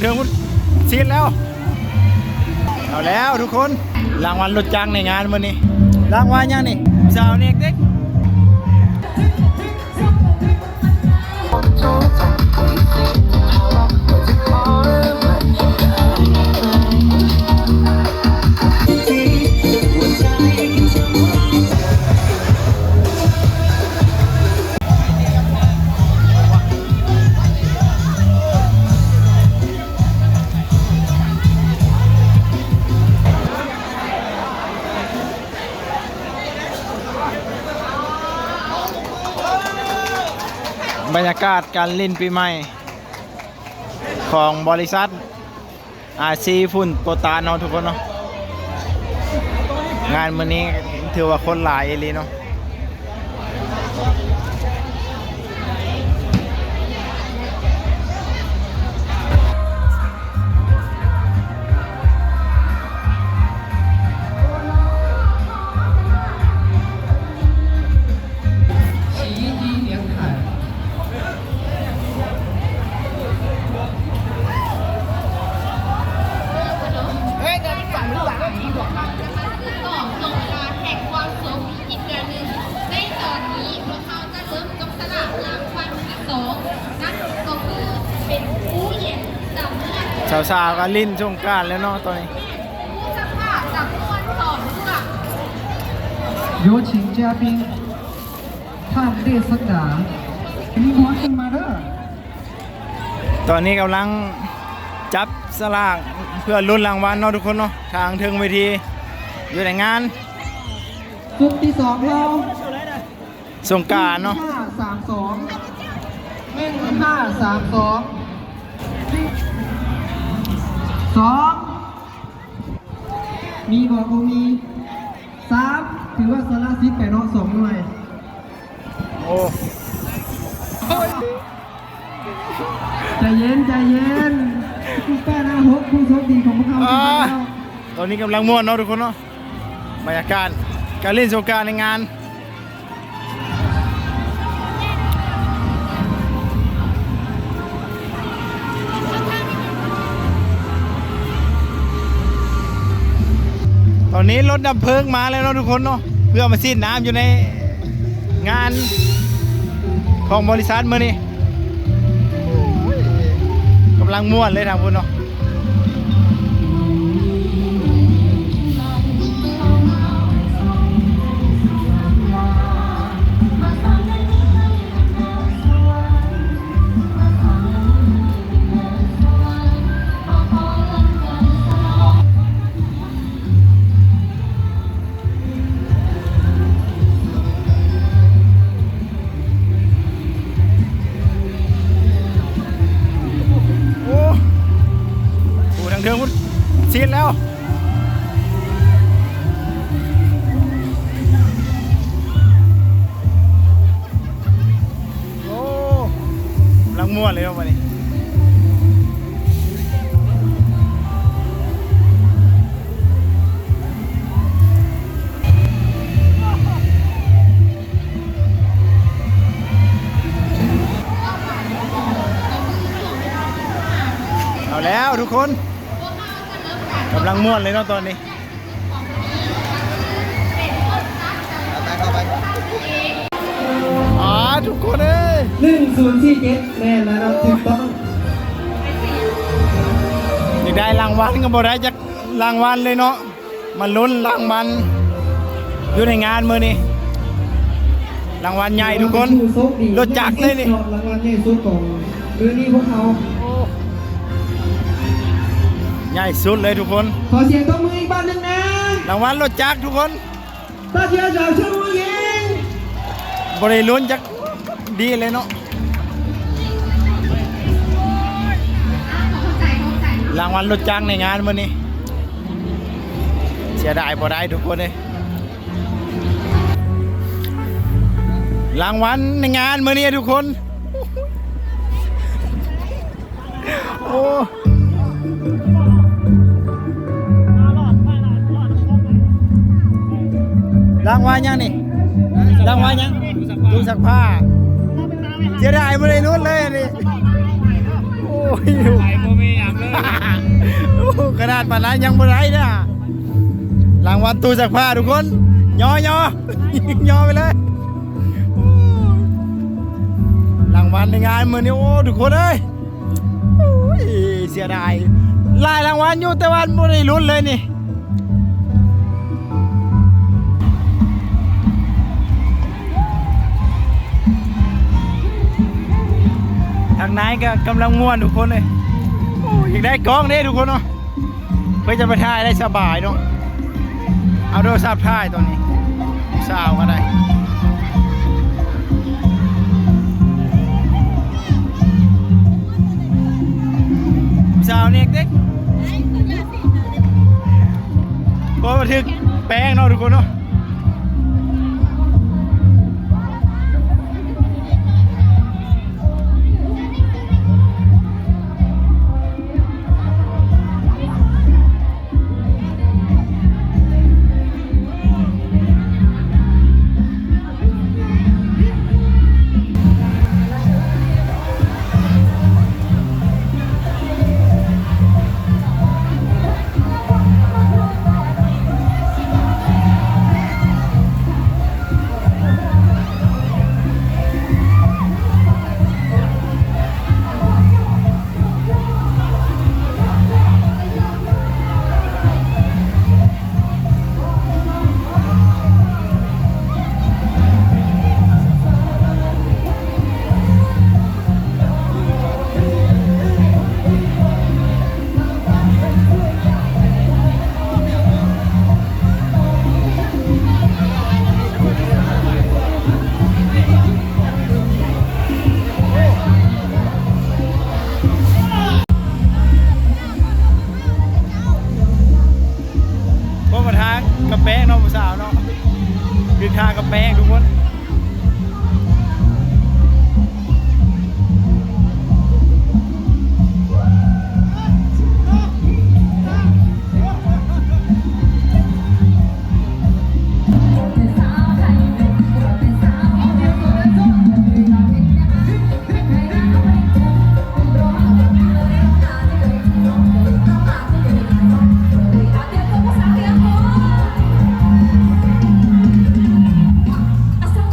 ເທິງພຸ້ນ ຊິດແລ້ວ. ເອົາແລ້ວທຸກຄົນ ລາງວັນລົດຈັກໃນງານມື້ນີ້. ລາງວັນຫຍັງນີ້? ສາວເນັກເດ້. ບັນຍາກາດການຫຼິ້ນປີໃໝ່ຂອງບໍລິສັດ ອາຊີ ຝຸ່ນໂປຕານເນາະທຸກຄົນເນາະ. ງານມື້ນີ້ຖືວ່າຄົນຫຼາຍອີ່ຫຼີເນາະ. ສາວໆກໍຫຼິ້ນສົງການແລ້ວເນາະຕອນນີ້. 有请嘉宾 ທ່ານເດຊະດາ ມີຫົວຂຶ້ນມາເດີ. ຕອນນີ້ກຳລັງຈັບສະຫຼາກເພື່ອລຸ້ນລາງວັນເນາະທຸກຄົນເນາະ ທາງເທິງເວທີຢູ່ໃນງານຊຸດທີສອງເຮົາ ສົງການເນາະ ໜຶ່ງຫ້າສາມສອງ ໜຶ່ງຫ້າສາມສອງ ສອງ ມີບໍ່? ບໍ່ມີ. ສາມ ຖືວ່າສະລະສິດໄປເນາະ ສອງໜ່ວຍ. ໂອ້ ໃຈເຢັນ ໃຈເຢັນ. ຜູ້ຊະນະຫົກ ຜູ້ໂຊກດີຂອງພວກເຮົາ ອ່າ ຕອນນີ້ກຳລັງມ່ວນເນາະທຸກຄົນເນາະ ບັນຍາກາດການຫຼິ້ນສົງການໃນງານ. ຕອນນີ້ລົດດັບເພີງມາແລ້ວເນາະທຸກຄົນເນາະ ເພື່ອມາສີດນ້ຳຢູ່ໃນງານຂອງບໍລິສັດມື້ນີ້. ກຳລັງມ່ວນເລີຍທາງພຸ້ນເນາະ. ໂອ້ ໂອ້ ທາງເທິງພຸ້ນ ຊິດແລ້ວ. ໂອ້ ກຳລັງມ່ວນເລີຍເນາະບັດນີ້. ເອົາແລ້ວທຸກຄົນ ກຳລັງມ່ວນເລີຍເນາະຕອນນີ້. ອ່າ ທຸກຄົນເອີຍ ໜຶ່ງສູນສີ່ເຈັດ ແມ່ນແລ້ວເນາະ ຖືກຕ້ອງ. ຢາກໄດ້ລາງວັນກໍບໍ່ໄດ້ຈັກລາງວັນເລີຍເນາະ ມາລຸ້ນລາງວັນຢູ່ໃນງານມື້ນີ້. ລາງວັນໃຫຍ່ທຸກຄົນ ລົດຈັກເລີຍນີ້ ລາງວັນໃຫຍ່ສຸດຂອງມື້ນີ້ພວກເຮົາ ໂອ້ ໃຫຍ່ສຸດເລີຍທຸກຄົນ. ຂໍສຽງຕົບມືອີກບາດໜຶ່ງນະ ລາງວັນລົດຈັກທຸກຄົນ. ບໍ່ໄດ້ລຸ້ນຈັກດີເລີຍເນາະ ລາງວັນລົດຈັກໃນງານມື້ນີ້ ເສຍດາຍບໍ່ໄດ້ທຸກຄົນເອີຍ. ລາງວັນໃນງານມື້ນີ້ທຸກຄົນ ໂອ້ ລາງວັນຫຍັງນີ້? ລາງວັນຫຍັງ? ຕູ້ຊັກຜ້າ. ເສຍດາຍບໍ່ໄດ້ລຸ້ນເລີຍອັນນີ້. ໂອ້ຍ ໄປບໍ່ມີຫຍັງເລີຍ. ໂອ້ ຂະໜາດປານນັ້ນຍັງບໍ່ໄດ້ເດີ້. ລາງວັນຕູ້ຊັກຜ້າທຸກຄົນ ຍໍໆ ຍໍໄປເລີຍ. ລາງວັນໃນງານມື້ນີ້ ໂອ້ ທຸກຄົນເອີຍ ໂອ້ຍ ເສຍດາຍ ຫຼາຍລາງວັນຢູ່ ແຕ່ວ່າບໍ່ໄດ້ລຸ້ນເລີຍນີ້. ທາງໃນກໍກຳລັງມ່ວນທຸກຄົນເອີຍ ໂອ້ ຢາກໄດ້ກ້ອງເດ້ທຸກຄົນເນາະ. ເພື່ອຈະໄປຖ່າຍໄດ້ສະບາຍເນາະ ເອົາໂທລະສັບຖ່າຍຕົວນີ້ ສາວກໍໄດ້ ສາວເນັກເດ້ ໂອ້ ຖືກແປ້ງເນາະທຸກຄົນເນາະ. ໂອ້ ມາທາງກະແປງເນາະ ຜູ້ສາວເນາະ ຄືທາກະແປງທຸກຄົນ. ໂອ້